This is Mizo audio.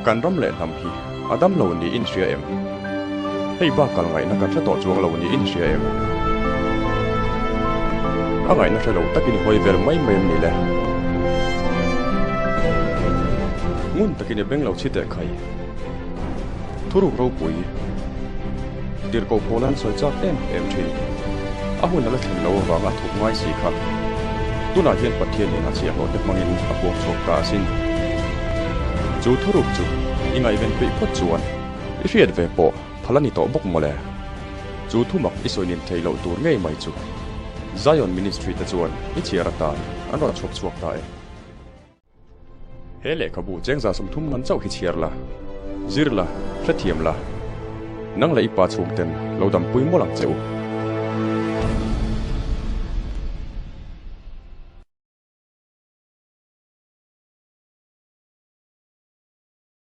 Kan ram leh hnam hi a dam lo niin i hria em? Hei bak kal ngaihna kan hre tawh chuang lo niin i hria em? A ngaihna hre lo takin i hawi vel mai mai em ni le? Ngun takin i beng lo chhi teh khai. Thuruk ropui, tirhkoh pawl an sawi chak em em thin. A hun a la thlen lo avanga a thuk ngai si kha. Tunah hian Pathianin a chhiahhlawh te hmangin a puak chhuak ta asin. Chu thuruk chu i ngaihven peih phawt chuan i hriat ve pawh phal a ni tawh bawk mawle. Chu thumak i sawi nin theih loh tur ngei mai chu Zion Ministry te chuan i chhiar atan an rawn chhuak chhuak ta e. He lehkhabu chengza 30 man chauh hi chhiar la, zir la, hrethiam la, nang leh i pa chhungten lo dampui mawlh ang che u.